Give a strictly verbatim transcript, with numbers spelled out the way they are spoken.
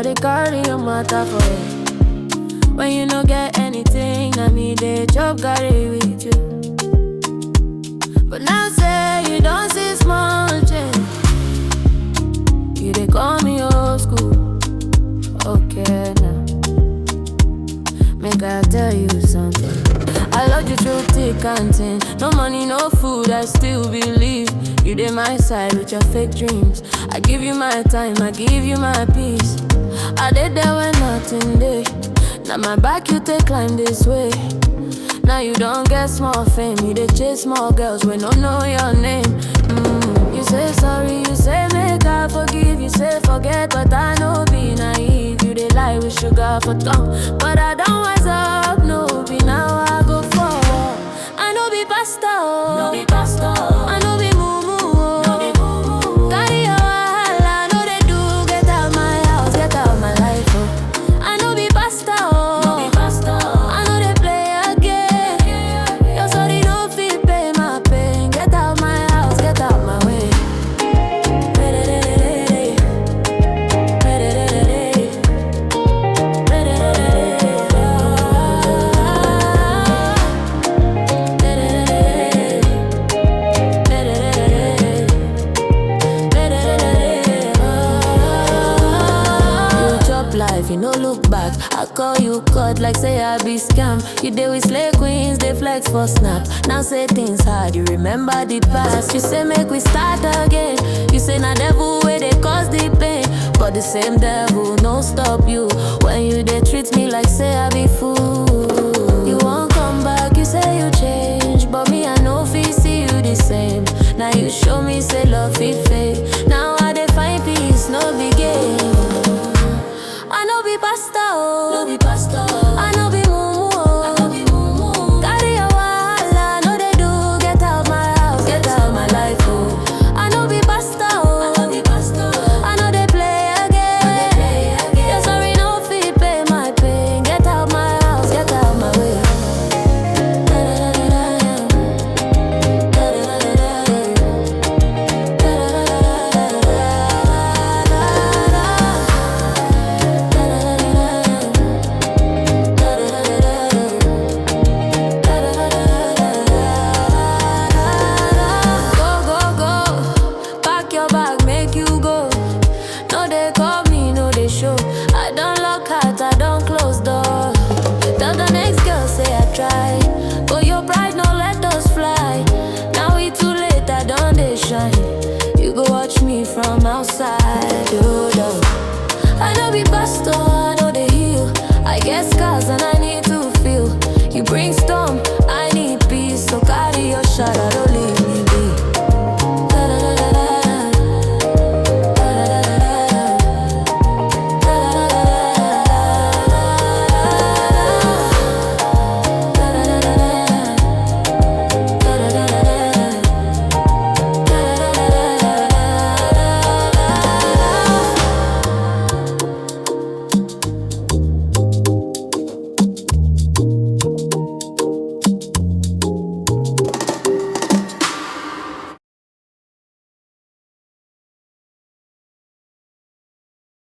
They carry your matter for it. When you no get anything, I mean they chop carry with you. But now say you don't see small change. You they call me old school. Okay now. Make I tell you something. I love you through thick and thin. No money, no food, I still believe. You dey my side with your fake dreams. I give you my time, I give you my peace. I did there when nothing day. Now my back you take climb this way. Now you don't get small fame, you dey chase small girls when no know your name. Mm. You say sorry, you say make I forgive, you say forget, but I know be naive. You dey lie with sugar for tongue, but I don't wise up, no be now I go forward. I no be pastor, oh. No be pastor, oh. I no be mumu, oh. No be mumu, oh. Carry your wahala, no dey do, get out my house, get out my life, oh. I no be pastor, oh. No be pastor, oh. I no dey play again. Your sorry no fit pay my pain. Get out my house, get out my way. You chop life, you no look back. I call you God like say I be scam. You dey with slay queens, they flex for snap. Now say things hard, you remember the past. You say make we start again. You say na devil where they cause the pain, but the same devil no stop you. When you dey treat me like say I be fool, you won't come back. You say you change, but me I no fit see you the same. Now you show me say love fit